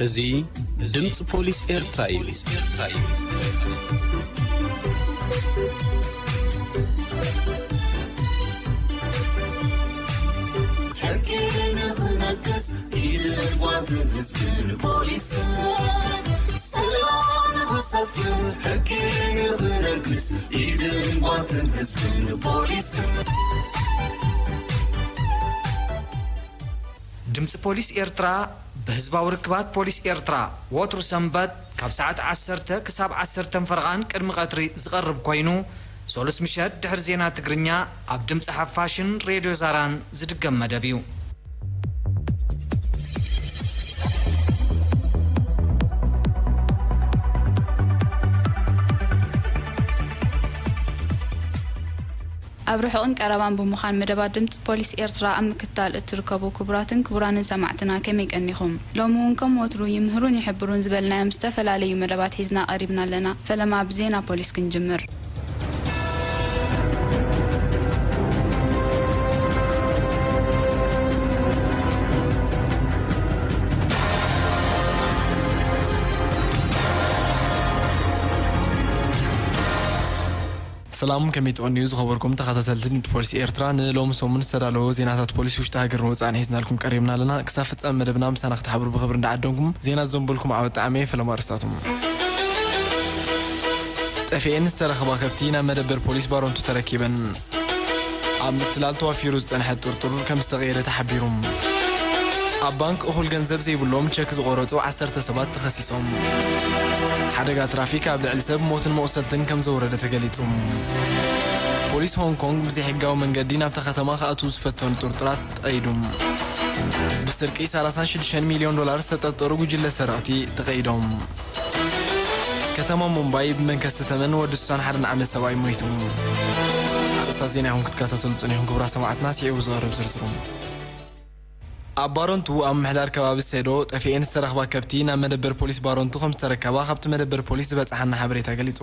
እዚ ድምፂ ፖሊስ ኤርትራ እዩ። ሕጊ ንኽነግስ ኢድን ጓንትን ህዝብን ፖሊስን፣ ሰላም ንኽሰፍን ሕጊ ንኽነግስ ኢድን ጓንትን ህዝብን ፖሊስን። ድምፂ ፖሊስ ኤርትራ ብህዝባዊ ርክባት ፖሊስ ኤርትራ ወትሩ ሰንበት ካብ ሰዓት ዓሰርተ ክሳብ ዓሰርተ ፈረቓን ቅድሚ ቀትሪ ዝቐርብ ኮይኑ፣ ሰሉስ ምሸት ድሕሪ ዜና ትግርኛ ኣብ ድምፂ ሓፋሽን ሬድዮ ዛራን ዝድገም መደብ እዩ። ኣብ ርሑቕን ቀረባን ብምዃን መደባት ድምፂ ፖሊስ ኤርትራ ኣብ ምክትታል እትርከቡ ክቡራትን ክቡራንን ሰማዕትና ከመይ ቀኒኹም? ሎሚ እውን ከም ወትሩ ይምህሩን ይሕብሩን ዝበልናዮም ዝተፈላለዩ መደባት ሒዝና ቀሪብና ኣለና። ፈለማ ብዜና ፖሊስ ክንጅምር። ሰላም፣ ከመይ ትቐንዩ ዝኸበርኩም ተኸታተልቲ ድምፂ ፖሊስ ኤርትራ? ንሎሚ ሰሙን ዝተዳለወ ዜናታት ፖሊስ ውሽጢ ሃገርን ወፃእን ሒዝናልኩም ቀሪብና ኣለና። ክሳብ ፍጻመ መደብና ምሳና ክትሓብሩ ብኽብሪ እንዳዓደምኩም፣ ዜና ዘንበልኩም ዓወት ጣዕመ። ፈለማ ኣርእስታቶም። ጠፊኤን ዝተረኽባ ከብቲ ናብ መደበር ፖሊስ ባሮንቱ ተረኪበን። ኣብ ምትላል ተዋፊሩ ዝጸንሐ ጥርጡር ከም ዝተቐየደ ተሓቢሩ። ኣብ ባንክ እኹል ገንዘብ ዘይብሎም ቸክ ዝቖረጹ ዓሰርተ ሰባት ተኸሲሶም። ሓደጋ ትራፊክ ኣብ ልዕሊ ሰብ ሞትን መቑሰልትን ከም ዘውረደ ተገሊጹ። ፖሊስ ሆንግ ኮንግ ብዘይሕጋዊ መንገዲ ናብታ ከተማ ክኣትዉ ዝፈተኑ ጥርጡራት ተቐይዱ። ብስርቂ ሰላሳን ሽዱሽተን ሚልዮን ዶላር ዝተጠርጠሩ ጉጅለ ሰረቕቲ ተቐይዶም። ከተማ ሙምባይ ብመንከስቲ ተመን ወዲ ስሳን ሓደን ዓመት ሰብኣይ ሞይቱ። ኣርእስታት ዜና ኢኹም ክትከታተሉ ጸኒኹም ክቡራት ሰማዕትና፣ ስዒቡ ዝቐርብ ዝርዝሩ። ኣብ ባሮንቱ ኣብ ምሕዳር ከባቢ ሴዶ ጠፊኤን ዝተረኽባ ከብቲ ናብ መደበር ፖሊስ ባሮንቱ ከም ዝተረከባ ካብቲ መደበር ፖሊስ ዝበጽሓና ሓበሬታ ገሊጹ።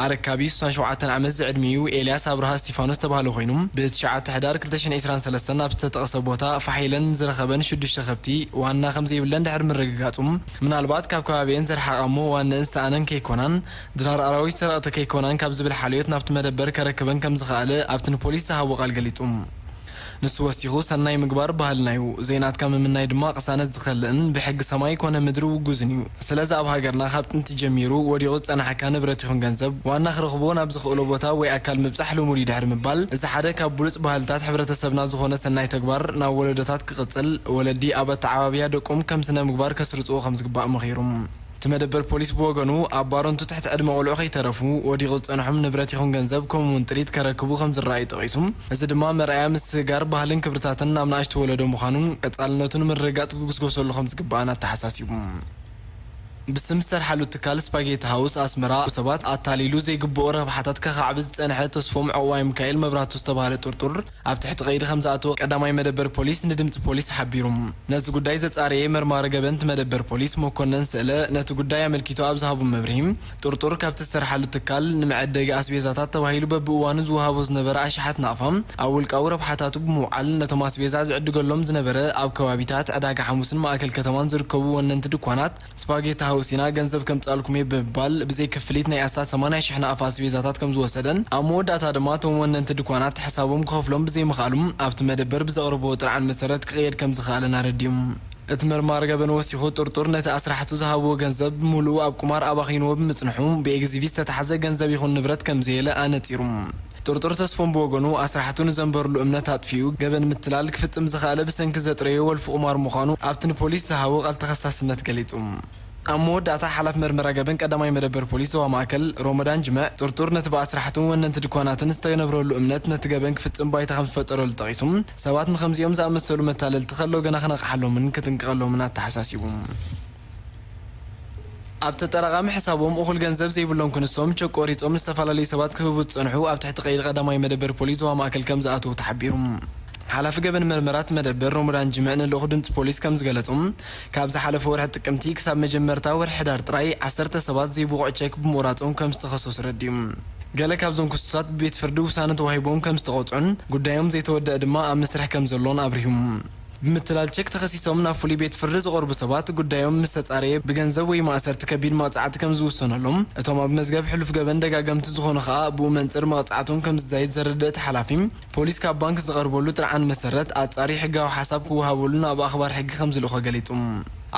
ኣረካቢ ስሳን ሸውዓተን ዓመት ዝዕድሚኡ ኤልያስ ኣብርሃ እስቲፋኖስ ዝተባህለ ኮይኑ፣ ብትሽዓተ ሕዳር ክልተ ሽሕን ዕስራን ሰለስተን ኣብ ዝተጠቕሰ ቦታ ፋሕ ኢለን ዝረኸበን ሽዱሽተ ከብቲ ዋና ከም ዘይብለን ድሕሪ ምርግጋጹ፣ ምናልባት ካብ ከባቢኤን ዝረሓቓ እሞ ዋንኤን ዝሰኣነን ከይኮናን ድራር ኣራዊት ሰረቕቲ ከይኮናን ካብ ዝብል ሓልዮት ናብቲ መደበር ከረክበን ከም ዝኸኣለ ኣብቲ ንፖሊስ ዝሃቦ ቃል ገሊጹ። ንሱ ወሲኹ፣ "ሰናይ ምግባር ባህልና እዩ፣ ዘይናትካ ምምናይ ድማ ቅሳነት ዝኸልእን ብሕጊ ሰማይ ኮነ ምድሪ ውጉዝን እዩ። ስለዚ ኣብ ሃገርና ካብ ጥንቲ ጀሚሩ ወዲቑ ዝጸናሓካ ንብረት ይኹን ገንዘብ ዋና ክረኽቦ ናብ ዝኽእሎ ቦታ ወይ ኣካል ምብጻሕ ልሙድ እዩ" ድሕሪ ምባል፣ እዚ ሓደ ካብ ብሉጽ ባህልታት ሕብረተሰብና ዝኾነ ሰናይ ተግባር ናብ ወለዶታት ክቕጽል፣ ወለዲ ኣብ ኣተዓባብያ ደቆም ከም ስነ ምግባር ከስርጽዎ ከም ዝግባእ መኺሩ። እቲ መደበር ፖሊስ ብወገኑ፣ ኣብ ባሮንቱ ትሕቲ ዕድመ ቆልዑ ከይተረፉ፣ ወዲቑ ዝጸንሖም ንብረት ይኹን ገንዘብ፣ ከምኡ'ውን ጥሪት ከረክቡ ከም ዝረኣዩ ጠቒሱ፣ እዚ ድማ መርኣያ ምስግጋር ባህልን ክብርታትን ናብ ንኣሽቱ ወለዶ ምዃኑን ቀጻልነቱ ንምርግጋጽ ክጉስጎሰሉ ከም ዝግባእን ኣተሓሳሲቡ። ብስም ዝተርሓሉ ትካል ስፓጌቲ ሃውስ ኣስመራ ሰባት ኣታሊሉ ዘይግብኦ ረብሓታት ከኻዕብት ዝጸንሐ ተስፎም ዕቑባይ ሚካኤል መብራህቱ ዝተባህለ ጥርጡር ኣብ ትሕቲ ቀይዲ ከም ዝኣተወ ቀዳማይ መደበር ፖሊስ ንድምጺ ፖሊስ ሓቢሩ። ነዚ ጉዳይ ዘጻረየ መርማሪ ገበንቲ መደበር ፖሊስ መኮነን ስእለ ነቲ ጉዳይ ኣመልኪቱ ኣብ ዝሃቦ መብርሂ፣ ጥርጡር ካብቲ ዝተርሓሉ ትካል ንመዐደጊ ኣስቤዛታት ተባሂሉ በብእዋኑ ዝወሃቦ ዝነበረ ኣሽሓት ናቕፋ ኣብ ውልቃዊ ረብሓታቱ ብምውዓል ነቶም ኣስቤዛ ዝዕድገሎም ዝነበረ ኣብ ከባቢታት ዕዳጋ ሓሙስን ማእከል ከተማን ዝርከቡ ወነንቲ ድኳናት ስፓጌቲ ሃውስ ኢና ገንዘብ ከምጻልኩም እየ ብምባል ብዘይ ክፍሊት ናይ ኣስታት ሰማንያ ሽሕ ናቕፋ ኣስቤዛታት ከም ዝወሰደን ኣብ መወዳእታ ድማ እቶም ወነንቲ ድኳናት ሕሳቦም ክኸፍሎም ብዘይምኽኣሉ ኣብቲ መደበር ብዘቕረብዎ ጥርዓን መሰረት ክቕየድ ከም ዝኸኣለን ኣረዲኡ። እቲ መርማሪ ገበን ወሲኹ ጥርጡር ነቲ ኣስራሕቱ ዝሃብዎ ገንዘብ ብምሉኡ ኣብ ቁማር ኣባኺንዎ ብምጽንሑ ብኤግዚቢት ዝተታሕዘ ገንዘብ ይኹን ንብረት ከም ዘየለ ኣነጺሩ። ጥርጡር ተስፎም ብወገኑ ኣስራሕቱ ንዘንበርሉ እምነት ኣጥፊኡ ገበን ምትላል ክፍጽም ዝኸኣለ ብሰንኪ ዘጥረዮ ወልፊ ቁማር ምዃኑ ኣብቲ ንፖሊስ ዝሃቦ ቃል ተኸሳስነት ገሊጹ። ኣብ መወዳእታ ሓላፊ መርመራ ገበን ቀዳማይ መደበር ፖሊስ ዞባ ማእከል ሮመዳን ጅምዕ ጥርጡር ነቲ ብኣስራሕቱን ወነንቲ ድኳናትን ዝተነብረሉ እምነት ነቲ ገበን ክፍጽም ባይታ ከም ዝፈጠረሉ ጠቒሱ ሰባት ንከምዚኦም ዝኣመሰሉ መታለልቲ ከሎ ገና ክነቕሓሎምን ክጥንቀቐሎምን ኣተሓሳሲቡ። ኣብ ተጠራቓሚ ሕሳቦም እኹል ገንዘብ ዘይብሎም ክንሶም ቸክ ቆሪጾም ንዝተፈላለዩ ሰባት ክህቡ ዝጸንሑ ኣብ ትሕቲ ቀይዲ ቀዳማይ መደበር ፖሊስ ዞባ ማእከል ከም ዝኣተዉ ተሓቢሩ። ሓላፊ ገበን መርመራት መደበር ሮመዳን ጅምዕ ንልኡኽ ድምፂ ፖሊስ ከም ዝገለጹ፣ ካብ ዝሓለፈ ወርሒ ጥቅምቲ ክሳብ መጀመርታ ወርሒ ሕዳር ጥራይ ዓሰርተ ሰባት ዘይብቑዕ ቸክ ብምቑራጾም ከም ዝተኸሰሱ ረዲኡ። ገለ ካብዞም ክሱሳት ብቤት ፍርዲ ውሳነ ተዋሂቦም ከም ዝተቖጽዑን ጉዳዮም ዘይተወደአ ድማ ኣብ መስርሕ ከም ዘሎን ኣብሪሁ። ብምትላል ቸክ ተኸሲሶም ናብ ፍሉይ ቤት ፍርዲ ዝቐርቡ ሰባት ጉዳዮም ምስ ተጻረየ ብገንዘብ ወይ ማእሰርቲ ከቢድ መቕጻዕቲ ከም ዝውሰነሎም፣ እቶም ኣብ መዝገብ ሕሉፍ ገበን ደጋገምቲ ዝኾኑ ኸኣ ብኡ መንጽር መቕጻዕቶም ከም ዝዛይድ ዘረድእ እቲ ሓላፊ፣ ፖሊስ ካብ ባንክ ዝቐርበሉ ጥርዓን መሰረት ኣጻሪ ሕጋዊ ሓሳብ ክወሃበሉ ናብ ኣኽባር ሕጊ ከም ዝልእኾ ገሊጹ።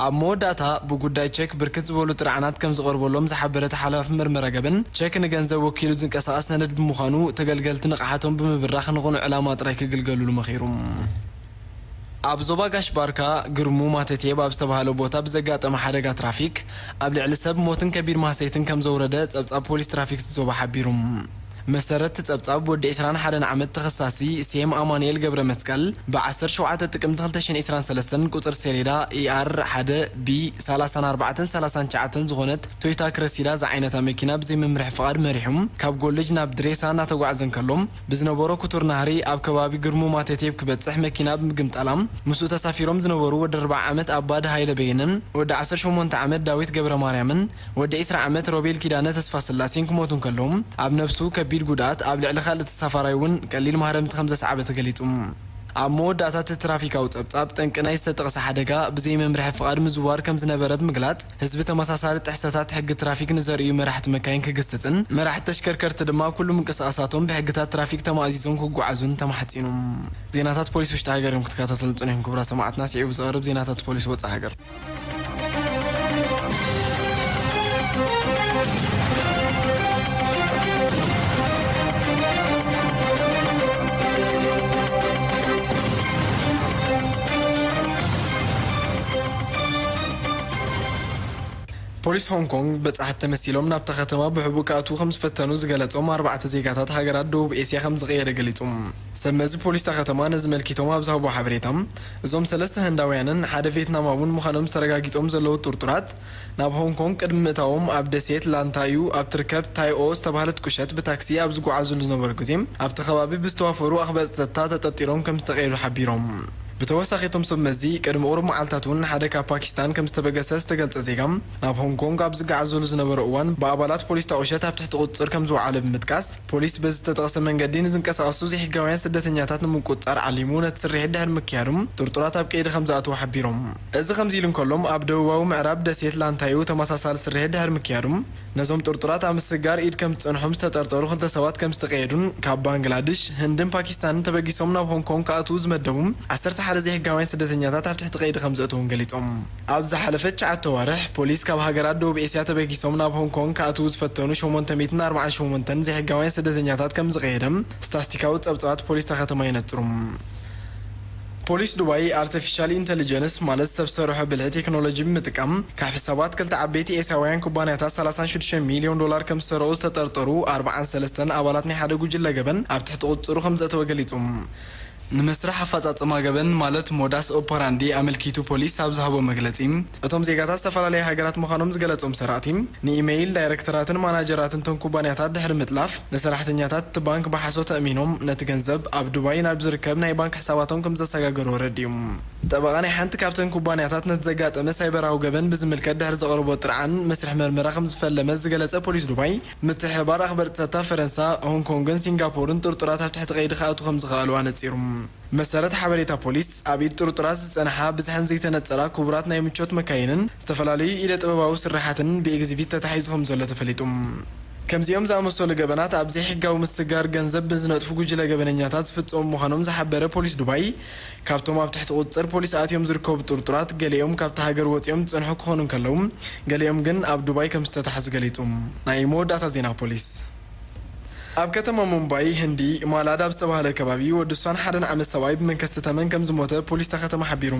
ኣብ መወዳእታ፣ ብጉዳይ ቸክ ብርክት ዝበሉ ጥርዓናት ከም ዝቐርበሎም ዝሓበረ እቲ ሓላፊ መርመራ ገበን፣ ቸክ ንገንዘብ ወኪሉ ዝንቀሳቐስ ሰነድ ብምዃኑ፣ ተገልገልቲ ንቕሓቶም ብምብራኽ ንቕኑዕ ዕላማ ጥራይ ክግልገሉሉ መኺሩ። ኣብ ዞባ ጋሽ ባርካ፣ ግርሙ ማተቴብ ኣብ ዝተባህለ ቦታ ብዘጋጠመ ሓደጋ ትራፊክ፣ ኣብ ልዕሊ ሰብ ሞትን ከቢድ ማህሰይትን ከም ዘውረደ ጸብጻብ ፖሊስ ትራፊክ እቲ ዞባ ሓቢሩ። መሰረት እቲ ጸብጻብ፣ ወዲ ዕስራን ሓደን ዓመት ተኸሳሲ ሴም ኣማኑኤል ገብረ መስቀል፣ ብ ዓሰርተ ሸውዓተ ጥቅምቲ ክልተ ሽሕን ዕስራን ሰለስተን ቁጽሪ ሰሌዳ ኢኣር ሓደ ቢ ሰላሳን ኣርባዕተን ሰላሳን ትሽዓተን ዝኾነት ቶዮታ ክረሲዳ ዝዓይነታ መኪና ብዘይ መምርሒ ፍቓድ መሪሑ ካብ ጎልጅ ናብ ድሬሳ እናተጓዕዘ እንከሎ፣ ብዝነበሮ ክቱር ናህሪ ኣብ ከባቢ ግርሙ ማተቴብ ክበጽሕ መኪና ብምግምጣላ፣ ምስኡ ተሳፊሮም ዝነበሩ ወዲ ኣርብዓ ዓመት ኣባዲ ሃይለ በየነን ወዲ ዓሰርተ ሸሞንተ ዓመት ዳዊት ገብረ ማርያምን ወዲ ዕስራ ዓመት ሮቤል ኪዳነ ተስፋስላሴን ክሞቱ እንከለዉ፣ ኣብ ነብሱ ከቢድ ጉድኣት፣ ኣብ ልዕሊ ካልእ ተሳፋራይ እውን ቀሊል ማህረምቲ ከም ዘስዓበ ተገሊጹ። ኣብ መወዳእታ እቲ ትራፊካዊ ጸብጻብ፣ ጠንቂ ናይ ዝተጠቕሰ ሓደጋ ብዘይ መምርሒ ፍቓድ ምዝዋር ከም ዝነበረ ብምግላጽ፣ ህዝቢ ተመሳሳሊ ጥሕሰታት ሕጊ ትራፊክ ንዘርእዩ መራሕቲ መካይን ክግስጽን፣ መራሕቲ ተሽከርከርቲ ድማ ኩሉ ምንቅስቓሳቶም ብሕግታት ትራፊክ ተማእዚዞም ክጓዓዙን ተማሕጺኑ። ዜናታት ፖሊስ ውሽጢ ሃገር እዮም ክትከታተሉ ጽኒሕኩም ክቡራት ሰማዕትና። ስዒቡ ዝቐርብ ዜናታት ፖሊስ ወጻኢ ሃገር። ፖሊስ ሆንግ ኮንግ በጻሕቲ ተመሲሎም ናብታ ከተማ ብሕቡእ ክኣትዉ ከም ዝፈተኑ ዝገለጾም ኣርባዕተ ዜጋታት ሃገራት ደቡብ ኤስያ ከም ዝቐየደ ገሊጹ። ሰብ መዚ ፖሊስ እታ ከተማ ነዚ መልኪቶም ኣብ ዝሃብዎ ሓበሬታ፣ እዞም ሰለስተ ህንዳውያንን ሓደ ቬትናማውን ምዃኖም ዝተረጋጊጾም ዘለዉ ጥርጡራት፣ ናብ ሆንግ ኮንግ ቅድሚ ምእታዎም ኣብ ደሴት ላንታዩ ኣብ ትርከብ ታይኦ ዝተባህለት ቁሸት ብታክሲ ኣብ ዝጓዓዙሉ ዝነበሩ ግዜ፣ ኣብቲ ከባቢ ብዝተዋፈሩ ኣኽበርቲ ጸጥታ ተጠርጢሮም ከም ዝተቐየዱ ሓቢሮም። ብተወሳኺ፣ እቶም ሰብ መዚ ቅድሚ ቁሩብ መዓልታት እውን ሓደ ካብ ፓኪስታን ከም ዝተበገሰ ዝተገልጸ ዜጋ፣ ናብ ሆንግ ኮንግ ኣብ ዝጓዓዙሉ ዝነበረ እዋን ብኣባላት ፖሊስ እታ ቁሸት ኣብ ትሕቲ ቁጽጽር ከም ዝወዓለ ብምጥቃስ፣ ፖሊስ በዚ ዝተጠቕሰ መንገዲ ንዝንቀሳቐሱ ዘይሕጋውያን ስደተኛታት ንምቁጽጻር ዓሊሙ ነቲ ስርሒት ድሕሪ ምክያዱ፣ ጥርጡራት ኣብ ቀይዲ ከም ዝኣተዉ ሓቢሮም። እዚ ከምዚ ኢሉ እንከሎ፣ ኣብ ደቡባዊ ምዕራብ ደሴት ላንታዩ ተመሳሳሊ ስርሒት ድሕሪ ምክያዱ፣ ነዞም ጥርጡራት ኣብ ምስጋር ኢድ ከም ዝጸንሖም ዝተጠርጠሩ ክልተ ሰባት ከም ዝተቐየዱን፣ ካብ ባንግላድሽ፣ ህንድን ፓኪስታንን ተበጊሶም ናብ ሆንግ ኮንግ ክኣትዉ ዝመደቡ ዓሰርተ ሓደ ዘይሕጋውያን ስደተኛታት ኣብ ትሕቲ ቀይዲ ከም ዘእተዉን ገሊጾም። ኣብ ዝሓለፈ ትሽዓተ ኣዋርሕ፣ ፖሊስ ካብ ሃገራት ደቡብ ኤስያ ተበጊሶም ናብ ሆንግ ኮንግ ክኣትዉ ዝፈተኑ ሸሞንተ ሚእትን ኣርባዓን ሸሞንተን ዘይሕጋውያን ስደተኛታት ከም ዝቐየደ፣ ስታስቲካዊ ጸብጻባት ፖሊስ እታ ከተማ የነጽሩ። ፖሊስ ዱባይ፣ ኣርቲፊሻል ኢንተሊጀንስ፣ ማለት ሰብ ሰርሖ ብልሒ ቴክኖሎጂ ብምጥቃም፣ ካብ ሕሳባት ክልተ ዓበይቲ ኤስያውያን ኩባንያታት ሰላሳን ሽዱሽተ ሚልዮን ዶላር ከም ዝሰረቑ ዝተጠርጠሩ ኣርባዓን ሰለስተን ኣባላት ናይ ሓደ ጉጅለ ገበን ኣብ ትሕቲ ቁጽጽሩ ከም ዘእተወ ገሊጹ። ንመስርሕ ኣፈጻጽማ ገበን፣ ማለት ሞዳስ ኦፐራንዲ፣ ኣመልኪቱ ፖሊስ ኣብ ዝሃቦ መግለጺ፣ እቶም ዜጋታት ዝተፈላለያ ሃገራት ምዃኖም ዝገለጾም ሰራቕቲ፣ ንኢመይል ዳይረክተራትን ማናጀራትን እቶም ኩባንያታት ድሕሪ ምጥላፍ፣ ንሰራሕተኛታት እቲ ባንክ ብሓሶት ኣእሚኖም፣ ነቲ ገንዘብ ኣብ ዱባይ ናብ ዝርከብ ናይ ባንክ ሕሳባቶም ከም ዘሰጋገሩ ኣረዲኡ። ጠበቓ ናይ ሓንቲ ካብተን ኩባንያታት ነቲ ዘጋጠመ ሳይበራዊ ገበን ብዝምልከት ድሕሪ ዘቕረቦ ጥርዓን፣ መስርሕ መርመራ ከም ዝፈለመ ዝገለጸ ፖሊስ ዱባይ፣ ምትሕብባር ኣኽበርቲ ጸጥታ ፈረንሳ፣ ሆንግ ኮንግን ሲንጋፖርን ጥርጡራት ኣብ ትሕቲ ቀይዲ ክኣትዉ ከም ዝኸኣሉ ኣነጺሩ። መሰረት ሓበሬታ ፖሊስ፣ ኣብ ኢድ ጥርጡራት ዝጸንሓ ብዝሐን ዘይተነጸራ ክቡራት ናይ ምቾት መካይንን ዝተፈላለዩ ኢደ ጥበባዊ ስርሓትን ብኤግዚቢት ተታሒዙ ከም ዘሎ ተፈሊጡ። ከምዚኦም ዝኣመሰሉ ገበናት ኣብ ዘይሕጋዊ ምስጋር ገንዘብ ብዝነጥፉ ጉጅለ ገበነኛታት ዝፍጸሙ ምዃኖም ዝሓበረ ፖሊስ ዱባይ፣ ካብቶም ኣብ ትሕቲ ቁጽጽር ፖሊስ ኣትዮም ዝርከቡ ጥርጡራት፣ ገሊኦም ካብታ ሃገር ወጺኦም ዝጸንሑ ክኾኑ እንከለዉ፣ ገሊኦም ግን ኣብ ዱባይ ከም ዝተታሕዙ ገሊጹ። ናይ መወዳእታ ዜና ፖሊስ። ኣብ ከተማ ሙምባይ፣ ህንዲ፣ ማላድ ኣብ ዝተባህለ ከባቢ፣ ወዲ ሱሳን ሓደን ዓመት ሰብኣይ ብመንከስቲ ተመን ከም ዝሞተ ፖሊስ እታ ከተማ ሓቢሩ።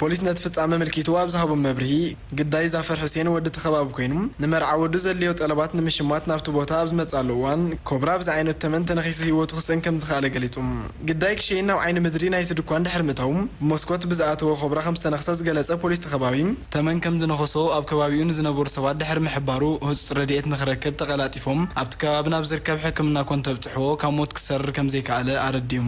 ፖሊስ ነቲ ፍጻመ ኣመልኪቱ ኣብ ዝሃቦ መብርሂ፣ ግዳይ ዛፈር ሑሴን ወዲ እቲ ከባቢ ኮይኑ፣ ንመርዓ ወዱ ዘድልዮ ጠለባት ንምሽማት ናብቲ ቦታ ኣብ ዝመጽኣሉ እዋን፣ ኮብራ ብዝዓይነቱ ተመን ተነኺሱ ህይወቱ ክስእን ከም ዝኸኣለ ገሊጹ። ግዳይ ክሸይን ናብ ዓይኒ ምድሪ ናይቲ ድኳን ድሕሪ ምእታዉ፣ ብመስኮት ብዝኣተወ ኮብራ ከም ዝተነኽሰ ዝገለጸ ፖሊስ እቲ ከባቢ፣ ተመን ከም ዝነኸሶ ኣብ ከባቢኡ ንዝነበሩ ሰባት ድሕሪ ምሕባሩ፣ ህጹጽ ረድኤት ንኽረክብ ተቐላጢፎም ኣብቲ ከባቢ ናብ ዝርከብ ሕክምና ኮንተብጽሕዎ፣ ካብ ሞት ክሰርር ከም ዘይከኣለ ኣረዲኡ።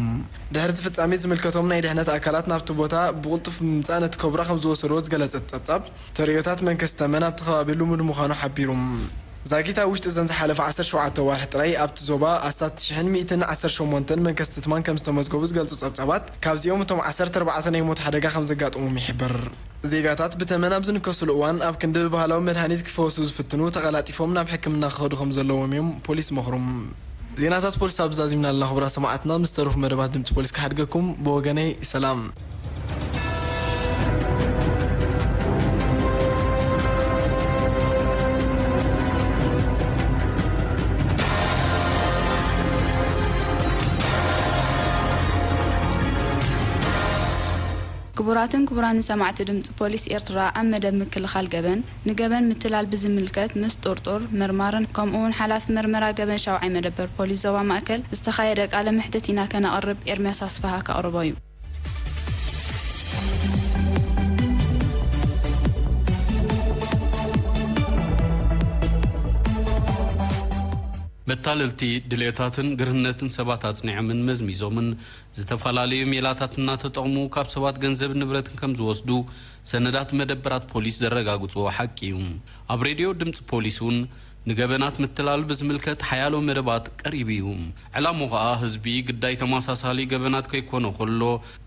ድሕሪ እቲ ፍጻሜ፣ ዝምልከቶም ናይ ድሕነት ኣካላት ናብቲ ቦታ ብቕልጡፍ ብምምጻእ ነቲ ኮብራ ከም ዝወሰድዎ ዝገለጸ እቲ ጸብጻብ፣ ተርእዮታት መንከስቲ ተመን ኣብቲ ከባቢ ልሙድ ምዃኑ ሓቢሩ። ዛጊት ኣብ ውሽጢ እዘን ዝሓለፈ ዓሰርተ ሸውዓተ ዋርሒ ጥራይ ኣብቲ ዞባ ኣስታት ትሽሕን ሚእትን ዓሰርተ ሸሞንተን መንከስቲ ትማን ከም ዝተመዝገቡ ዝገልጹ ጸብጻባት፣ ካብዚኦም እቶም ዓሰርተ ኣርባዕተ ናይ ሞት ሓደጋ ከም ዘጋጠሞም ይሕበር። ዜጋታት ብተመን ኣብ ዝንከስሉ እዋን ኣብ ክንዲ ብባህላዊ መድሃኒት ክፈወሱ ዝፍትኑ ተቐላጢፎም ናብ ሕክምና ክኸዱ ከም ዘለዎም እዮም ፖሊስ መኽሮም። ዜናታት ፖሊስ ኣብ ዛዚምና ኣለና። ክቡራት ሰማዕትና፣ ምስ ተረፉ መደባት ድምፂ ፖሊስ ክሓድገኩም። ብወገነይ ሰላም። ክቡራትን ክቡራንን ሰማዕቲ ድምፂ ፖሊስ ኤርትራ፣ ኣብ መደብ ምክልኻል ገበን፣ ንገበን ምትላል ብዝምልከት ምስ ጥርጡር፣ መርማርን ከምኡ እውን ሓላፊ መርመራ ገበን ሻውዓይ መደበር ፖሊስ ዞባ ማእከል ዝተኻየደ ቃለ መሕትት ኢና ከነቕርብ፣ ኤርምያስ ኣስፍሃ ከቕርቦ እዩ። መታለልቲ ድሌታትን ግርህነትን ሰባት ኣጽኒዖምን መዝሚዞምን ዝተፈላለዩ ሜላታት እናተጠቕሙ ካብ ሰባት ገንዘብን ንብረትን ከም ዝወስዱ ሰነዳት መደበራት ፖሊስ ዘረጋግጽዎ ሓቂ እዩ። ኣብ ሬድዮ ድምጺ ፖሊስ እውን ንገበናት ምትላል ብዝምልከት ሓያሎ መደባት ቀሪቡ እዩ። ዕላምኡ ከኣ ህዝቢ ግዳይ ተመሳሳሊ ገበናት ከይኮነ ከሎ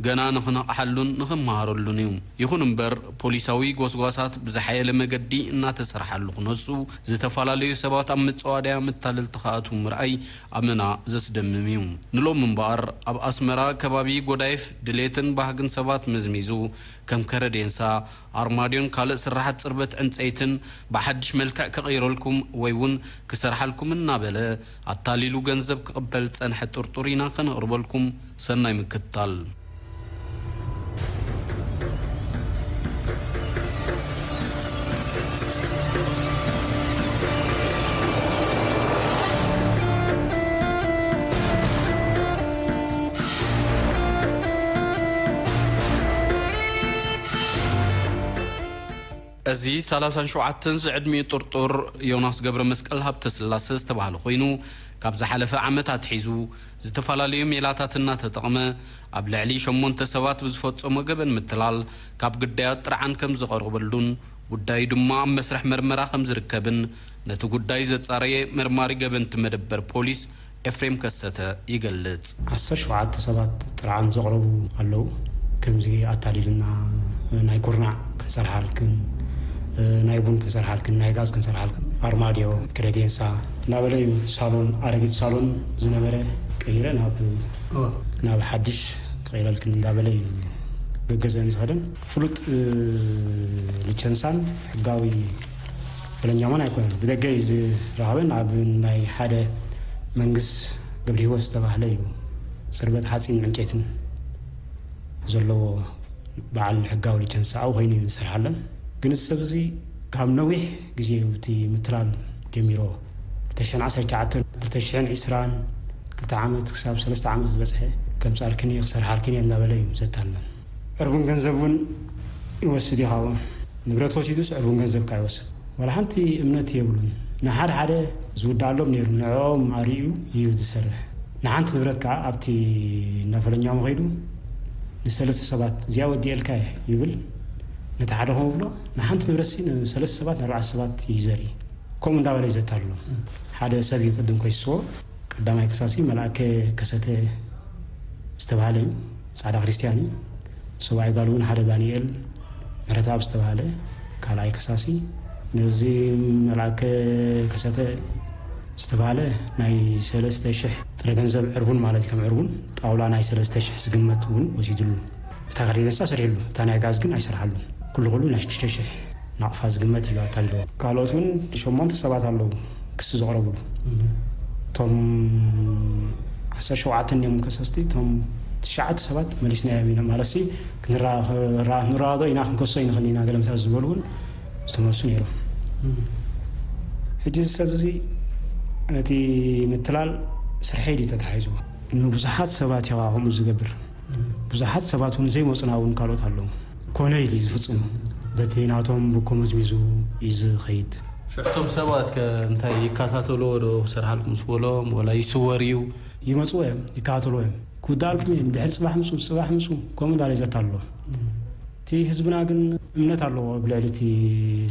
ገና ንኽነቕሓሉን ንኽመሃረሉን እዩ። ይኹን እምበር ፖሊሳዊ ጎስጓሳት ብዝሓየለ መገዲ እናተሰርሓሉ ክነሱ ዝተፈላለዩ ሰባት ኣብ መጸዋድያ መታለልቲ ክኣትዉ ምርኣይ ኣመና ዘስደምም እዩ። ንሎሚ እምበኣር ኣብ ኣስመራ ከባቢ ጎዳይፍ ድሌትን ባህግን ሰባት መዝሚዙ ከም ከረዴንሳ፣ ኣርማድዮን ካልእ ስርሓት ጽርበት ዕንጸይትን ብሓድሽ መልክዕ ክቕይረልኩም ወይ እውን ክሰርሓልኩም እናበለ ኣታሊሉ ገንዘብ ክቕበል ዝጸንሐ ጥርጡር ኢና ከነቕርበልኩም። ሰናይ ምክትታል። እዚ ሰላሳን ሸውዓተን ዝዕድሚኡ ጥርጡር ዮናስ ገብረመስቀል ሃብተስላሰ ዝተባህለ ኮይኑ፣ ካብ ዝሓለፈ ዓመት ኣትሒዙ ዝተፈላለዩ ሜላታት እናተጠቕመ ኣብ ልዕሊ ሸሞንተ ሰባት ብዝፈጸሞ ገበን ምትላል ካብ ግዳያት ጥርዓን ከም ዝቐረበሉን ጉዳዩ ድማ ኣብ መስርሕ መርመራ ከም ዝርከብን ነቲ ጉዳይ ዘጻረየ መርማሪ ገበንቲ መደበር ፖሊስ ኤፍሬም ከሰተ ይገልጽ። ዓሰርተ ሸውዓተ ሰባት ጥርዓን ዘቕረቡ ኣለዉ። ከምዚ ኣታሊልና ናይ ኩርናዕ ክንሰርሓልክን፣ ናይ ቡን ክንሰርሓልክን፣ ናይ ጋዝ ክንሰርሓልክን፣ ኣርማድዮ፣ ክሬዴንሳ እናበለ እዩ። ሳሎን፣ ኣረጊት ሳሎን ዝነበረ ቀይረ ናብ ናብ ሓድሽ ክቕይረልክን እንዳበለ እዩ ገገዘን ዝኸደን። ፍሉጥ ሊቸንሳን ሕጋዊ ፈለኛውን ኣይኮነን። ብደገ እዩ ዝረኸበን። ኣብ ናይ ሓደ መንግስ ገብረሂወት ዝተባህለ እዩ። ጽርበት ሓጺን ዕንጨይትን ዘለዎ በዓል ሕጋዊ ሊቸንስ ኣብኡ ኮይኑ እዩ ዝሰርሓለን። ግን እዚ ሰብ እዚ ካብ ነዊሕ ግዜ እዩ እቲ ምትላል ጀሚሮ። ክልተ ሽሕን ዓሰርተ ትሽዓተን፣ ክልተ ሽሕን ዕስራን ክልተ ዓመት ክሳብ ሰለስተ ዓመት ዝበጽሐ ከምጻልክን እየ ክሰርሓልክን እየ እንዳበለ እዩ ዘታልለን። ዕርቡን ገንዘብ እውን ይወስድ እዩ ካብኡ። ንብረት ወሲዱስ ዕርቡን ገንዘብ ከኣ ይወስድ። ዋላ ሓንቲ እምነት የብሉን። ንሓደ ሓደ ዝውድኣሎም ነይሩ፣ ንዕኦም ኣርእዩ እዩ ዝሰርሕ። ንሓንቲ ንብረት ከኣ ኣብቲ እናፈለኛሙ ከይዱ ንሰለስተ ሰባት እዚኣ ወዲኤልካ እየ ይብል። ነቲ ሓደ ከምኡ ብሎ ንሓንቲ ንብረት ሲ ንሰለስተ ሰባት ንኣርባዕተ ሰባት እዩ ዘርኢ። ከምኡ እንዳበለ እዩ ዘታልሎ። ሓደ ሰብ እዩ ቅድም ከይስዎ ቀዳማይ ከሳሲ መልኣከ ከሰተ ዝተባህለ እዩ። ጻዕዳ ክርስትያን እዩ። ሰብኣይ ጋል እውን ሓደ ዳንኤል ምሕረተኣብ ዝተባህለ ካልኣይ ከሳሲ። ነዚ መልኣከ ከሰተ ዝተባህለ ናይ ሰለስተ ሽሕ ጥረ ገንዘብ ዕርቡን ማለት እዩ። ከም ዕርቡን ጣውላ ናይ ሰለስተ ሽሕ ዝግመት እውን ወሲድሉ። እታ ካልእ ደንሳ ሰሪሕሉ፣ እታ ናይ ጋዝ ግን ኣይሰርሓሉን። ኩሉ ኩሉ ናይ ሽዱሽተ ሽሕ ናቕፋ ዝግመት እዩ ኣታሊልዎ። ካልኦት እውን ሸሞንተ ሰባት ኣለዉ ክሲ ዘቕረብሉ። እቶም ዓሰርተ ሸውዓተ እዮም ከሰስቲ፣ እቶም ትሽዓተ ሰባት መሊስናዮም ኢና። ማለትሲ ክንራ-፣ ክንራ-፣ ክንራኸቦ ኢና፣ ክንከሶ ኣይንኽእልን ኢና፣ ገለ ምሳት ዝበሉ እውን ዝተመልሱ ነይሮም። ሕጂ እዚ ሰብ እዚ ነቲ ምትላል ስርሐይ ድዩ ተታሒዝዎ? ንብዙሓት ሰባት እዩ ከምኡ ዝገብር። ብዙሓት ሰባት እውን ዘይመፁና እውን ካልኦት ኣለዉ። ኮነ ኢሉ እዩ ዝፍፅሙ። በቲ ናቶም ብኮ መዝሚዙ እዩ ዝኸይድ። ሽዕቶም ሰባት ከ እንታይ ይከታተልዎ ዶ ክሰርሓልኩም ምስ በሎም፣ ወላ ይስወር እዩ? ይመፅዎ እዮም፣ ይከታተልዎ እዮም። ክውድኣልኩም እዮም፣ ድሕሪ ፅባሕ ምፁ፣ ፅባሕ ምፁ፣ ከምኡ እንዳለ እዩ ዘታልሎ። እቲ ህዝብና ግን እምነት ኣለዎ ኣብ ልዕሊ እቲ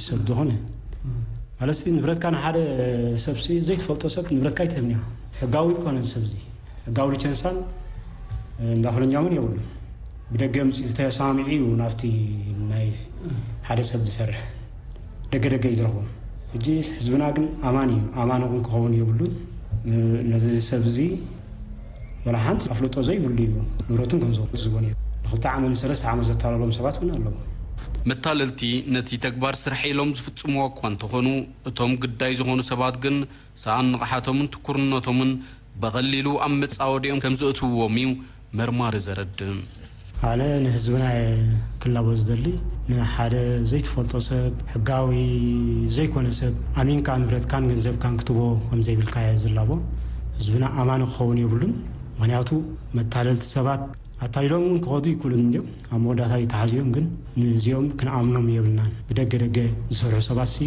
ሰብ ዝኾነ። ማለትሲ ንብረትካ ንሓደ ሰብሲ ዘይትፈልጦ ሰብ ንብረትካ ኣይትህብን ኢኻ። ሕጋዊ ኣይኮነን ሰብዚ። ሕጋዊ ሊቸንሳን እንዳፈለኛውን የብሉ። ብደገ ምጽ ዝተሰማሚዑ እዩ ናብቲ ናይ ሓደ ሰብ ዝሰርሕ። ደገ ደገ እዩ ዝረኽቦ። ሕጂ ህዝብና ግን ኣማን እዩ። ኣማን እውን ክኸውን የብሉን። ነዚ ሰብ እዚ ወላ ሓንቲ ኣፍልጦ ዘይብሉ እዩ። ንብረቱን ገንዘቡ ዝቦን እዩ። ንክልተ ዓመት ንሰለስተ ዓመት ዘታለሎም ሰባት እውን ኣለዉ። መታለልቲ ነቲ ተግባር ስራሕ ኢሎም ዝፍጽምዎ እኳ እንተኾኑ፣ እቶም ግዳይ ዝኾኑ ሰባት ግን ሰኣን ንቕሓቶምን ትኩርነቶምን ብቐሊሉ ኣብ መጻወዲኦም ከም ዘእትውዎም እዩ መርማሪ ዘረድእ። ኣነ ንህዝብና እየ ክላቦ ዝደሊ። ንሓደ ዘይትፈልጦ ሰብ፣ ሕጋዊ ዘይኮነ ሰብ ኣሚንካ ንብረትካን ገንዘብካን ክትቦ ከም ዘይብልካ እየ ዝላቦ። ህዝብና ኣማኒ ክኸውን የብሉን። ምኽንያቱ መታለልቲ ሰባት ኣታሊሎም እውን ክኸዱ ይክእሉን እዮም። ኣብ መወዳእታ ይተሓዝዮም፣ ግን ንዚኦም ክንኣምኖም የብልናን። ብደገ ደገ ዝሰርሑ ሰባት ሲ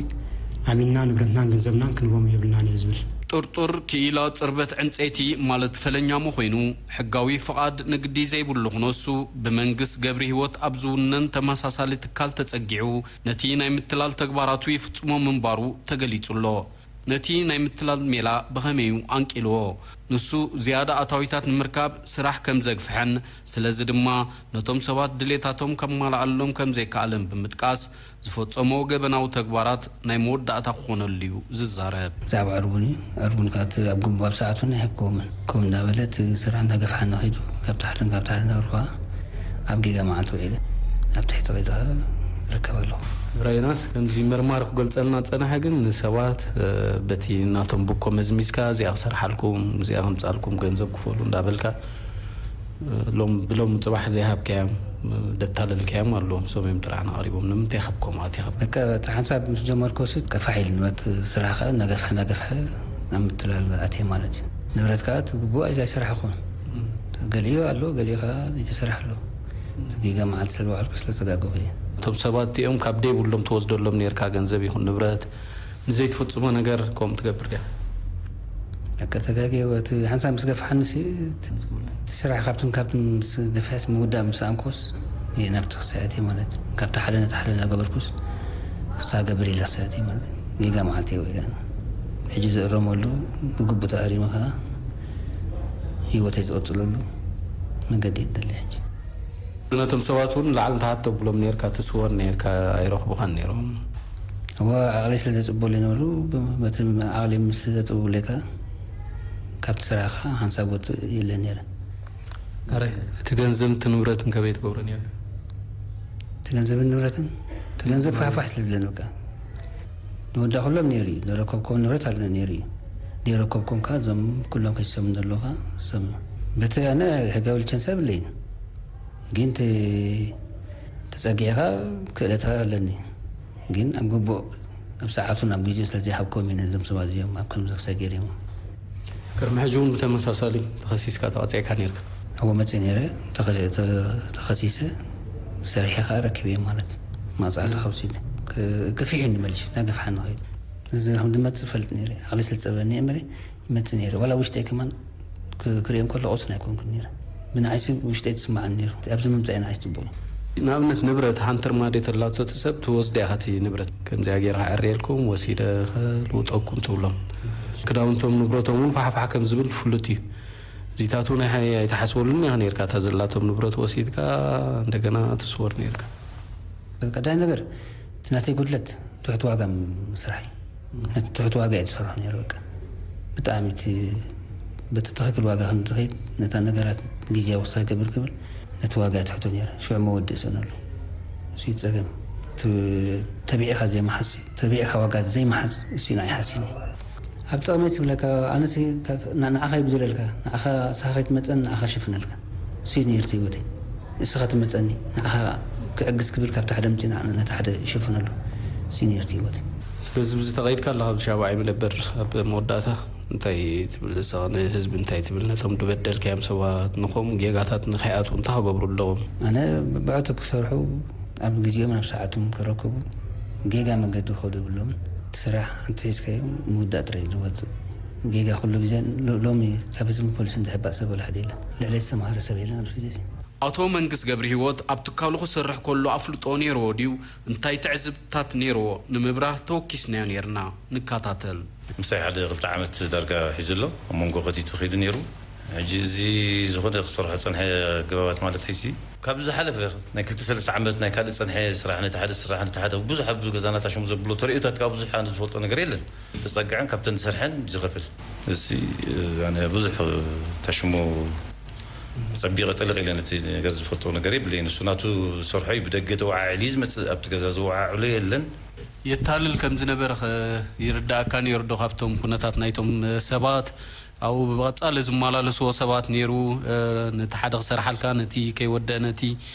ኣሚንና ንብረትናን ገንዘብናን ክንቦም የብልናን እየ ዝብል። ጥርጡር ክኢላ ጽርበት ዕንጸይቲ ማለት ፈለኛሞ ኮይኑ፣ ሕጋዊ ፍቓድ ንግዲ ዘይብሉ ክነሱ፣ ብመንግስት ገብሪ ህይወት ኣብ ዝውነን ተመሳሳሊ ትካል ተጸጊዑ፣ ነቲ ናይ ምትላል ተግባራቱ ይፍጽሞ ምንባሩ ተገሊጹ ኣሎ። ነቲ ናይ ምትላል ሜላ ብኸመይ እዩ ኣንቂልዎ? ንሱ ዝያዳ ኣታዊታት ንምርካብ ስራሕ ከም ዘግፍሐን፣ ስለዚ ድማ ነቶም ሰባት ድሌታቶም ከማልኣሎም ከም ዘይከኣለን ብምጥቃስ፣ ዝፈጸሞ ገበናዊ ተግባራት ናይ መወዳእታ ክኾነሉ እዩ ዝዛረብ። ብዛዕባ ዕርቡን እዩ። ዕርቡን ከኣ እቲ ኣብ ግቡእ ኣብ ሰዓቱ ኣይሃብክዎምን። ከምኡ እናበለ እቲ ስራሕ እናገፍሓ እናኸይዱ ካብ ታሕትን ካብ ታሕትን እናበልኩ ከኣ ኣብ ጌጋ መዓልቲ ውዒለ ኣብ ትሕቲ ከይዱ ከኣ እርከብ ኣለኹ። ብራይናስ ከምዚ መርማሪ ክገልጸልና ዝጸንሐ ግን ንሰባት፣ እ፣ በቲ ናቶም ብኮ መዝሚዝካ እዚኣ ክሰርሓልኩም፣ እዚኣ ከምጻልኩም፣ ገንዘብ ክፈሉ እንዳበልካ ሎም ብሎም ጽባሕ ዘይሃብካዮም፣ ደታለልካዮም ኣለዉ። ንሶም እዮም ጥራሕ ኣቕሪቦም። ንምንታይ ሃብኮም ኣቲኻ? በቃ፣ እቲ ሓንሳብ ምስ ጀመርኩ ሲ ከፋሕ ኢሉ ንብረት ስራሕ ከኣ እናገፍሐ እናገፍሐ ናብ ምትላል ኣትየ ማለት እዩ። ንብረት ከኣ እቲ ግቡእ ኣይሰራሕኩን። እም። ገሊኡ ኣሎ፣ ገሊኡ ከኣ ዘይተሰርሐ ኣሎ። እቲ ጌጋ መዓልቲ ስለ ዝወዓልኩ ስለ ዝተጋገኹ እየ። እቶም ሰባት እቲኦም ካብ ደይብሎም ትወስደሎም ነይርካ ገንዘብ ይኹን ንብረት፣ ንዘይትፍጽሞ ነገር ከምኡ ትገብር ዲኻ? በቃ ተጋግየ፣ እቲ ሓንሳብ ምስ ገፍሓኒ ሲ፣ እቲ ስራሕ ካብትን ካብትን ምስ ገፍሐስ ምውዳእ ምስ ኣምኮስ፣ እየ ናብቲ ክሳየት እየ ማለት እዩ። ካብቲ ሓደ ነቲ ሓደ እናገበርኩስ፣ ክሳ ገብር ኢለ ክሳየት እየ ማለት እዩ። ጌጋ መዓልቲ እየ ውዒለ። ሕጂ ዝእረመሉ፣ ብግቡእ ተኣሪመ ከኣ ህይወተይ ዝቕጽለሉ መገዲ እየ ዝደሊ ሕጂ። ነቶም ሰባት እውን ላዕሊ ንታሕቲ ተብሎም ነይርካ፣ ትስወር ነይርካ፣ ኣይረኽቡኻን ነይሮም። እወ፣ ዓቕለይ ስለ ዘጽብበሉ ይነበሩ፣ ብ-፣ በቲ ዓቕለይ ምስ ዘጽብብለይ ከኣ ካብቲ ስራሕ ከኣ ሓንሳብ ወጽእ የለን ነይረ። ኣረ፣ እቲ ገንዘብ፣ እቲ ንብረትን ከመይ ትገብሮ ነይርካ? እቲ ገንዘብን ንብረትን? እቲ ገንዘብ ፋሕፋሕ ስለ ዝብለኒ በቃ። ንወዳ ኩሎም ነይሩ እዩ። ዘረከብኮም ንብረት ኣሎ ነይሩ እዩ። ዘይረከብኮም ከኣ እዞም ኩሎም ከይሰሙ ዘለዉ ከኣ ዝሰሙ። በቲ ኣነ ሕጋዊ ሊቸንስ የብለይን። ግን ተ-፣ ተጸጊዕካ ክእለት ኣለኒ። ግን ኣብ ግቡእ፣ ኣብ ሰዓቱን ኣብ ግዜኡ ስለ ዘይሃብኮም እዩ ነዞም ሰባት እዚኦም ኣብ ከምዚ ክሳገር እዮም። ቅድሚ ሕጂ እውን ብተመሳሳሊ ተኸሲስካ ተቐጺዕካ ነይርካ? እወ፣ መጺእ ነይረ። ተኸ-፣ ተ-፣ ተኸሲሰ፣ ሰሪሐ ከኣ ረኪበ ማለት። መቕጻዕቲ ከውሲድ። ክ-፣ ገፊሑኒ መሊሱ፣ እናገፍሓኒ ከይዱ። እዚ ከም ዝመጽእ እፈልጥ ነይረ። ዓቕሊ ስለ ዝጸበኒ እየ እምበረ፣ ይመጽእ ነይረ። ዋላ ውሽጠይ ከማን ክ-፣ ክርእዮ እንከሎ ቁስን ኣይኮንኩን ነይረ። ብንዓይሲ ውሽጠይ ዝስምዓኒ ነይሩ። ኣብዚ ምምጻእ ንዓይሲ ጽቡቕ እዩ። ንኣብነት ንብረት ሓንቲ ርማዴ ተላቶ እቲ ሰብ ትወስድ ኢኻ እቲ ንብረት። ከምዚኣ ገይረ ከዕርየልኩም፣ ወሲደ ከልውጠኩም ትብሎም። ክዳውንቶም ንብረቶም እውን ፋሕፋሕ ከም ዝብል ፍሉጥ እዩ። እዚታት እውን ኣይ-፣ ኣይተሓስበሉን ኢኻ ነይርካ። እታ ዘላቶም ንብረት ወሲድካ እንደገና ትስወር ነይርካ። ቀዳይ ነገር እቲ ናተይ ጉድለት ትሕቲ ዋጋ ምስራሕ እዩ። ነቲ ትሕቲ ዋጋ እየ ዝሰርሖ ነይረ። በቃ ብጣዕሚ እቲ በቲ ትኽክል ዋጋ ከም ዝኸይድ ነታ ነገራት ግዜያዊ ክሳብ ይገብር ክብል ነቲ ዋጋ እየ ትሕቶ ነይረ። ሽዑ መወድእ ሰነሉ። እሱ እዩ ጸገም። እቲ ተቢዕኻ ዘይምሓዝ፣ ተቢዕኻ ዋጋ ዘይምሓዝ እሱ እዩ ንዓይ ሓሲኒ። ኣብ ጥቕመይ ትብለካ፣ ኣነሲ ካ-፣ ና-፣ ንዓኻ ይጉድለልካ፣ ንዓኻ፣ ንስኻ ከይትመጸኒ ንዓኻ ሽፍነልካ። እሱ እዩ ነይሩ እቲ ህይወተይ። ንስኻ ትመጸኒ፣ ንዓኻ ክዕግስ ክብል ካብቲ ሓደ ምጺእ ንዓ-፣ ነቲ ሓደ ይሽፍነሉ። እሱ እዩ ነይሩ እቲ ህይወተይ። ስለዚ ብዚ ተቐይድካ ኣለኻ፣ ኣብ ሻብዓይ መደበር ኣብ መወዳእታ እንታይ ትብል? ንስኻ ንህዝቢ እንታይ ትብል? ነቶም ዝበደልካዮም ሰባት፣ ንኸምኡ ጌጋታት ንኸይኣትዉ እንታይ ክገብሩ ኣለዎም? ኣነ ብዕቱብ ክሰርሑ፣ ኣብ ግዜኦም ናብ ሰዓቶም ክረከቡ፣ ጌጋ መገዲ ክኸዱ የብሎምን። እቲ ስራሕ እንተሒዝካዮ ምውዳእ ጥራይ እዩ ዝወጽእ። ጌጋ ኩሉ ግዜ ሎ-፣ ሎሚ ካብ ህዝብን ፖሊስን ዝሕባእ ሰብ ወላ ሓደ የለን። ልዕለይ ዝተምሃረ ሰብ የለን ኣብዚ ግዜ እዚ። ኣቶ መንግስ ገብርሂወት ኣብ ትካሉ ክሰርሕ ከሎ ኣፍልጦ ነይርዎ ድዩ? እንታይ ትዕዝብትታት ነይርዎ? ንምብራህ ተወኪስናዮ ነይርና። ንከታተል። ምሳይ ሓደ ክልተ ዓመት ዳርጋ ሒዙ ኣሎ። ኣብ መንጎ ከቲቱ ከይዱ ነይሩ። ሕጂ እዚ ዝኾነ ክሰርሖ ዝጸንሐ ኣገባባት ማለት ሕጂ ካብ ዝሓለፈ ናይ ክልተ ሰለስተ ዓመት ናይ ካልእ ጸንሐ ስራሕ፣ ነቲ ሓደ ስራሕ፣ ነቲ ሓደ ብዙሕ ኣብ ገዛና ታሽሙ ዘብሎ ተርእዮታት ካብ ብዙሕ ኣነ ዝፈልጦ ነገር የለን። ተጸግዐን ካብተን ዝሰርሐን ዝኸፍል። እዚ ኣነ ብዙሕ ታሽሙ ጸቢቐ ጥልቕ ኢለ ነቲ ነገር ዝፈልጦ ነገር የብለይን። ንሱ ናቱ ዝሰርሖ እዩ፣ ብደገ ተወዓዕሊ እዩ ዝመጽእ፣ ኣብቲ ገዛ ዝወዓዕሎ የለን። የታልል ከም ዝነበረ ኸ ይርዳእካ ነይሩ ዶ? ካብቶም ኩነታት ናይቶም ሰባት ኣብኡ ብቐጻሊ ዝመላለስዎ ሰባት ነይሩ፣ ነቲ ሓደ ክሰርሓልካ፣ ነቲ ከይወደእ፣ ነቲ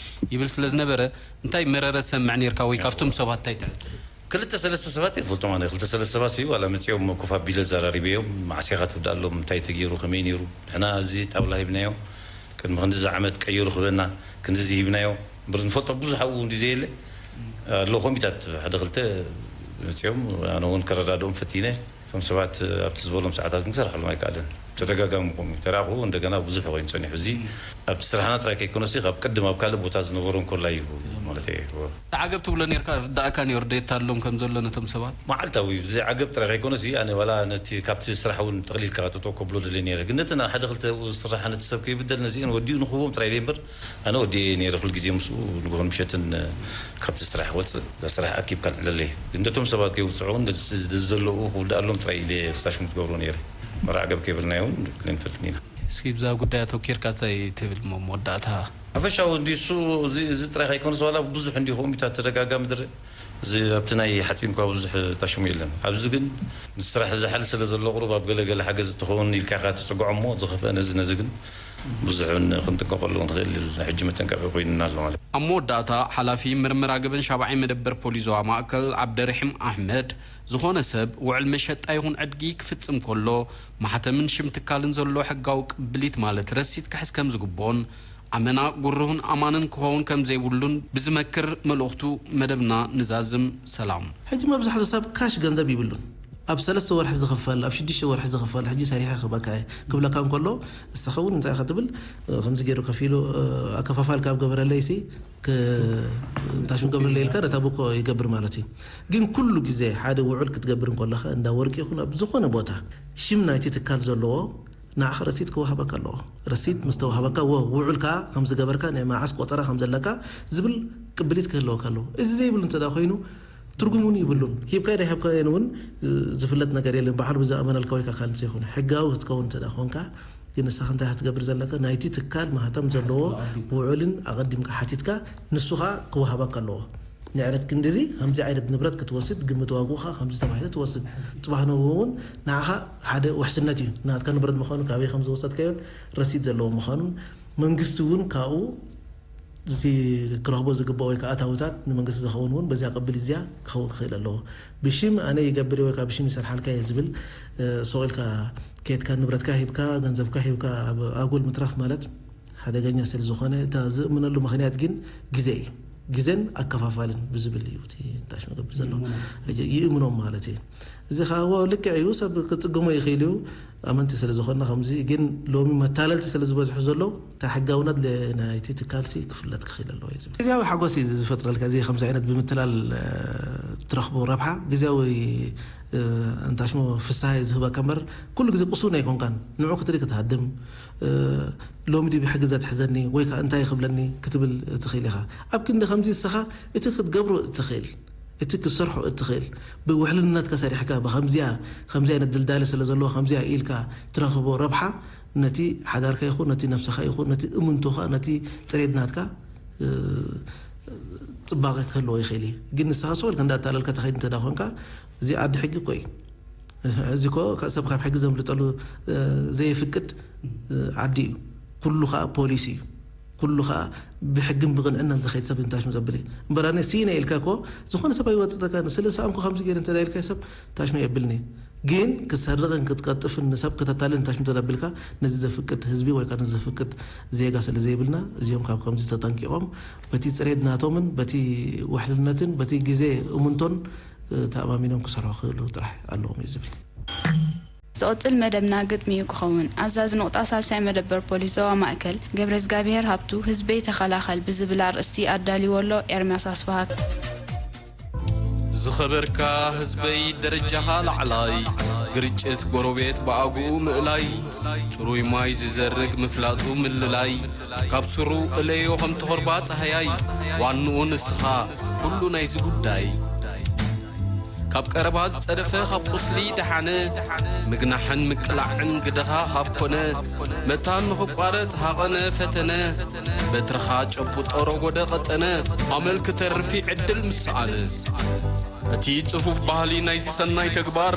ይብል ስለ ዝነበረ፣ እንታይ መረረ ትሰምዕ ነይርካ ወይ ካብቶም ሰባት እንታይ ትዕዘብ? ክልተ ሰለስተ ሰባት እየ ዝፈልጦም ኣነ። ክልተ ሰለስተ ሰባት እዩ ዋላ መጺኦም ኮፍ ኣቢለ ዘራሪበዮም፣ መዓስ ኢኻ ትውድኣሎም፣ እንታይ ተገይሩ፣ ከመይ ነይሩ፣ ንሕና እዚ ጣውላ ሂብናዮ፣ ቅድሚ ክንድዚ ዓመት ቀይሩ ክበና፣ ክንድዚ ሂብናዮ፣ እምበር ንፈልጦ ብዙሕ ኣብኡ እንዲ ዘየለ ኣሎ። ኮሚታት ሓደ ክልተ መጺኦም፣ ኣነ እውን ከረዳድኦም ፈቲነ። እቶም ሰባት ኣብቲ ዝበሎም ሰዓታት ክንሰርሓሎም ኣይከኣልን። ተደጋጋሚ ኮሚ ተራኹ እንደገና ብዙሕ ኮይኑ ጸኒሑ። እዚ ኣብቲ ስራሕና ጥራይ ከይኮነሲ ካብ ቅድም ኣብ ካልእ ቦታ ዝነበሩ እንኮላ እዩ ማለት እየ። እቲ ዓገብ ትብሎ ነርካ ርዳእካ ነይሩ ዶ የታልሎም ከም ዘሎ ነቶም ሰባት? መዓልታዊ እዩ። እዚ ዓገብ ጥራይ ከይኮነሲ ኣነ ዋላ ነቲ ካብቲ ስራሕ እውን ጠቕሊልካ ጠጠው ከብሎ ደልየ ነይረ። ግን ነቲ ሓደ ክልተ ዝስራሕ ነቲ ሰብ ከይብደል ነዚአን ወዲኡ ንክህቦም ጥራይ ኢለ እምበር ኣነ ወዲኤ ነይረ። ኩሉ ግዜ ምስኡ ንግሆን ምሸትን ካብቲ ስራሕ ወፅእ፣ እዛ ስራሕ ኣኪብካ ልዕለለይ። ግን ነቶም ሰባት ከይውፅዑ እውን ነዚ ዘለዉ ክውድኣሎም ጥራይ ኢለ ስታሽን ትገብሮ ነይረ። መርዓ ገብ ከይብልናዮ እውን ክልንፈልጥን ኢና። እስኪ ብዛ ጉዳይ ኣተኪርካ እንታይ ትብል እሞ መወዳእታ? ሓፈሻዊ እንዲ እሱ እዚ እዚ ጥራይ ከይኮነስ ዋላ ብዙሕ እንዲ ኮሚታት ተደጋጋሚ ድረ እዚ ኣብቲ ናይ ሓፂን እኳ ብዙሕ ታሽሙ የለን። ኣብዚ ግን ምስ ስራሕ ዝሓል ስለ ዘሎ ቁሩብ ኣብ ገለገለ ሓገዝ እትኸውን ኢልካ ኢኻ ትፅግዖ እሞ ዝኸፍአ ነዚ ነዚ ግን ብዙሕ እውን ክንጥንቀቐሉ ንኽእል ናይ ሕጂ መጠንቀቂ ኮይንና ኣሎ ማለት እዩ። ኣብ መወዳእታ ሓላፊ ምርመራ ገበን ሻብዓይ መደበር ፖሊስ ዞባ ማእከል ዓብደርሒም ኣሕመድ፣ ዝኾነ ሰብ ውዕል መሸጣ ይኹን ዕድጊ ክፍጽም ከሎ ማሕተምን ሽም ትካልን ዘሎ ሕጋዊ ቅብሊት ማለት ረሲት ክሕዝ ከም ዝግብኦን ኣመና ግሩህን ኣማንን ክኸውን ከም ዘይብሉን ብዝመክር መልእኽቱ መደብና ንዛዝም። ሰላም። ሕጂ መብዛሕትኡ ሰብ ካሽ ገንዘብ ይብሉን። ኣብ ሰለስተ ወርሒ ዝኽፈል፣ ኣብ ሽዱሽተ ወርሒ ዝኽፈል፣ ሕጂ ሰሪሐ ክህበካ እየ ክብለካ እንከሎ፣ ንስኻ እውን እንታይ ኢኻ ትብል? ከምዚ ገይሩ ከፊሉ፣ ኣከፋፋል ካብ ገበረለይሲ፣ ክ-፣ እንታይ ሽም ገበረለይ ኢልካ ነታ ቡኮ ይገብር ማለት እዩ። ግን ኩሉ ግዜ ሓደ ውዑል ክትገብር እንከለኻ፣ እንዳ ወርቂ ይኹን ኣብ ዝኾነ ቦታ ሽም ናይቲ ትካል ዘለዎ፣ ንዓኻ ረሲት ክወሃበካ ኣለዎ። ረሲት ምስ ተወሃበካ፣ ወ-፣ ውዑልካ ከም ዝገበርካ፣ ናይ መዓስ ቆጸራ ከም ዘለካ ዝብል ቅብሊት ክህልወካ ኣለዎ። እዚ ዘይብሉ እንተ ደኣ ኮይኑ፣ ትርጉም እውን ይብሉን። ሂብካዮ ዶ ኣይሃብካዮን እውን፣ እ፣ ዝፍለጥ ነገር የለን። ባዕሉ ብዛዕባ መለልካ ወይ ካልእ ዘይኮነ፣ ሕጋዊ ክትከውን እንተ ደኣ ኮንካ፣ ግን ንስኻ እንታይ ክትገብር ዘለካ፣ ናይቲ ትካል ማህተም ዘለዎ ውዑልን ኣቐዲምካ ሓቲትካ፣ ንሱ ኸኣ ክወሃበካ ኣለዎ። ንዕለት ክንድዚ ከምዚ ዓይነት ንብረት ክትወስድ፣ ግምት ዋግኡኻ ከምዚ ተባሂሉ ትወስድ። ጽባሕ ንግሆ እውን ንዓኻ ሓደ ውሕስነት እዩ። ናትካ ንብረት ምዃኑ፣ ካበይ ከም ዝወሰድካዮን ረሲት ዘለዎ ምዃኑን፣ መንግስቲ እውን ካብኡ እዚ ክረኽቦ ዝግባእ ወይ ከዓ ኣታዊታት ንመንግስቲ ዝኸውን እውን በዚኣ ቅብል እዚኣ ክኸውን ክኽእል ኣለዎ። ብሽም ኣነ ይገብር ወይ ከዓ ብሽም ይሰርሓልካ እየ ዝብል፣ እ፣ ሱቕ ኢልካ ከየድካ ንብረትካ ሂብካ፣ ገንዘብካ ሂብካ ኣብ ኣጉል ምትራፍ ማለት ሓደገኛ ስለ ዝኾነ፣ እታ ዝእምነሉ ምኽንያት ግን ግዜ እዩ። ግዜን ኣከፋፋልን ብዝብል እዩ እቲ ታሽሙ ክገብር ዘሎ። ይእምኖም። ሕጂ ይእምኖም ማለት እዩ። እዚ ኸዓ፣ ወ-፣ ልክዕ እዩ፣ ሰብ ክጽግሞ ይኽእል እዩ፣ ኣመንቲ ስለ ዝኾንና። ከምዚ ግን ሎሚ መታለልቲ ስለ ዝበዝሑ ዘለዉ፣ እታ ሕጋውነት ለ-፣ ናይቲ ትካልሲ ክፍለጥ ክኽእል ኣለዎ እዩ ዝብል። ግዜያዊ ሓጎስ እዩ ዝፈጥረልካ፣ እዚ ከምዚ ዓይነት ብምትላል፣ እ፣ ትረኽቦ ረብሓ፣ ግዜያዊ፣ እ፣ እንታይ ሽሙ ፍስሃ እዩ ዝህበካ እምበር፣ ኩሉ ግዜ ቁሱን ኣይኮንካን። ንዑ ክትርኢ ክትሃድም፣ እ፣ ሎሚ ድዩ ብሕጊ ዘትሕዘኒ ወይ ከኣ እንታይ ክብለኒ ክትብል ትኽእል ኢኻ። ኣብ ክንዲ ከምዚ ንስኻ እቲ ክትገብሮ እትኽእል፣ እቲ ክትሰርሖ እትኽእል፣ ብውሕልነትካ ሰሪሕካ፣ ብኸምዚኣ፣ ከምዚ ዓይነት ድልዳለ ስለ ዘለዎ፣ ከምዚኣ ኢልካ ትረኽቦ ረብሓ፣ ነቲ ሓዳርካ ይኹን፣ ነቲ ነብስኻ ይኹን፣ ነቲ እምንቶኻ፣ ነቲ ጽሬት ናትካ፣ እ፣ ጽባቐ ክህልዎ ይኽእል እዩ። ግን ንስኻ ሱቕ ኢልካ እንዳተላለልካ ትኸይድ እንተ ደኣ ኮንካ፣ እዚ ዓዲ ሕጊ እኮ እዩ። እዚ እኮ ሰብ ካብ ሕጊ ዘምልጠሉ፣ እ፣ ዘየፍቅድ፣ እ፣ ዓዲ እዩ። ኩሉ ኸኣ ፖሊስ እዩ። ኩሉ ኸኣ ብሕግን ብቕንዕናን ዝኸይድ ሰብ እዩ ንታሽሙ ዘብል እዩ። እምበር ኣነ ሲነ ኢልካ እኮ ዝኾነ ሰብ ኣይወጥጠካን። ስለ ሰኣንኩ ከምዚ ገይረ እንተ ኢልካ ሰብ ታሽሙ የብልኒ። ግን ክትሰርቕን ክትቀጥፍን ንሰብ ከተታልልን ታሽሙ ተደቢልካ ነዚ ዘፍቅድ ህዝቢ ወይ ከዓ ነዚ ዘፍቅድ ዜጋ ስለ ዘይብልና እዚኦም ካብ ከምዚ ተጠንቂቖም በቲ ጽሬት ናቶምን በቲ ውሕልነትን በቲ ግዜ እሙንቶን፣ እ፣ ተኣማሚኖም ክሰርሑ ክኽእሉ ጥራሕ ኣለዎም እዩ ዝብል። ዝቕጽል መደብና ግጥሚ እዩ ክኸውን። ኣዛዚ ኑቕጣ ሳልሳይ መደበር ፖሊስ ዞባ ማእከል ገብረዝጋብሄር ሃብቱ፣ ህዝበይ ተኸላኸል ብዝብል ኣርእስቲ ኣዳልይዎ ኣሎ። ኤርምያስ ኣስፍሃ። ዝኸበርካ ህዝበይ ደረጃኻ ላዕላይ፣ ግርጭት ጎረቤት ብኣግኡ ምእላይ፣ ጽሩይ ማይ ዝዘርግ ምፍላጡ ምልላይ፣ ካብ ስሩ እለዮ ከም ተኾርባ ጻህያይ፣ ዋንኡ ንስኻ ኩሉ ናይዚ ጉዳይ። ካብ ቀረባ ዝጸደፈ ካብ ቁስሊ ደሓነ፣ ምግናሕን ምቅላዕን ግደኻ ካብ ኮነ፣ መታን ንኽቋረጽ ሃቐነ ፈተነ፣ በትርኻ ጨብጦ ረጎደ ቀጠነ፣ ኣመል ክተርፍ ዕድል ምስኣነ። እቲ ጽፉፍ ባህሊ ናይዚ ሰናይ ተግባር፣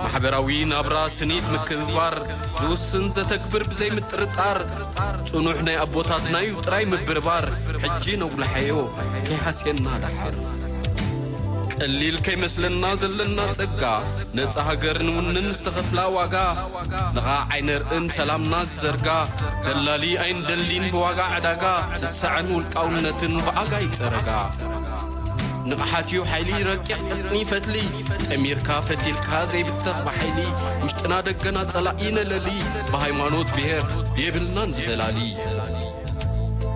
ማሕበራዊ ናብራ ስኒት ምክብባር፣ ዝውስን ዘተግብር ብዘይ ምጥርጣር፣ ጽኑሕ ናይ ኣቦታትና እዩ ጥራይ ምብርባር፣ ሕጂ ነጉልሓዮ ከይሃስየና ደሓር። ቀሊል ከይመስለና ዘለና ጸጋ፣ ነጻ ሃገር ንውንን ዝተኸፍላ ዋጋ፣ ንቓዕ ኣይነርእን ሰላምና ዝዘርጋ፣ ደላሊ ኣይንደሊን ብዋጋ ዕዳጋ፣ ስስዐን ውልቃውነትን ብኣጋ ይጸረጋ። ንቕሓት እዩ ሓይሊ ረቂቕ ቅጥኒ ፈትሊ፣ ጠሚርካ ፈቲልካ ዘይብተኽ ብሓይሊ፣ ውሽጥና ደገና ጸላኢ ነለሊ፣ ብሃይማኖት ብሄር የብልናን ዝፈላሊ።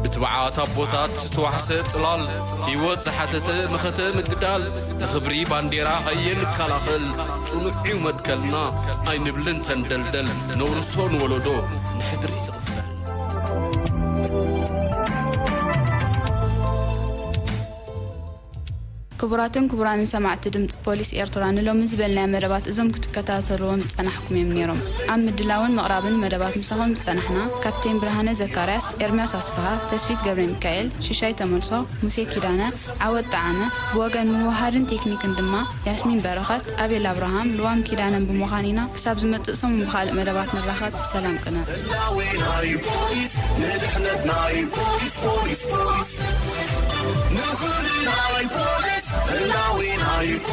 ብትብዓት ኣቦታት ዝተዋሕሰ ጽላል፣ ህይወት ዝሓተተ መኸተ ምግዳል፣ ንኽብሪ ባንዴራ ሃየ ንከላኸል፣ ጽኑዕ እዩ መትከልና፣ ኣይንብልን ሰንደልደል፣ ነውርሶ ንወለዶ ንሕድሪ ዝቕበል። ክቡራትን ክቡራንን ሰማዕቲ ድምጺ ፖሊስ ኤርትራ፣ ንሎሚ ዝበልናዮ መደባት እዞም ክትከታተልዎም ዝጸናሕኩም እዮም ነይሮም። ኣብ ምድላውን ምቕራብን መደባት ምሳኹም ዝጸናሕና ካፕቴን ብርሃነ ዘካርያስ፣ ኤርምያስ ኣስፍሃ፣ ተስፊት ገብረሚካኤል፣ ሽሻይ ተመልሶ፣ ሙሴ ኪዳነ፣ ዓወት ጠዓመ፣ ብወገን ምውህሃድን ቴክኒክን ድማ ያስሚን በረኸት፣ ኣቤል ኣብርሃም፣ ልዋም ኪዳነን ብምዃን ኢና። ክሳብ ዝመጽእ ሰሙን ብኻልእ መደባት ንራኸብ። ሰላም ቅነ። ህላዌ ናይ ፖሊስ ንድሕነት ናይ ፖሊስ፣ ፖሊስ፣ ፖሊስ፣ ንኽብሪ ናይ ፖሊስ፣ ህላዌ ናይ ፖሊስ።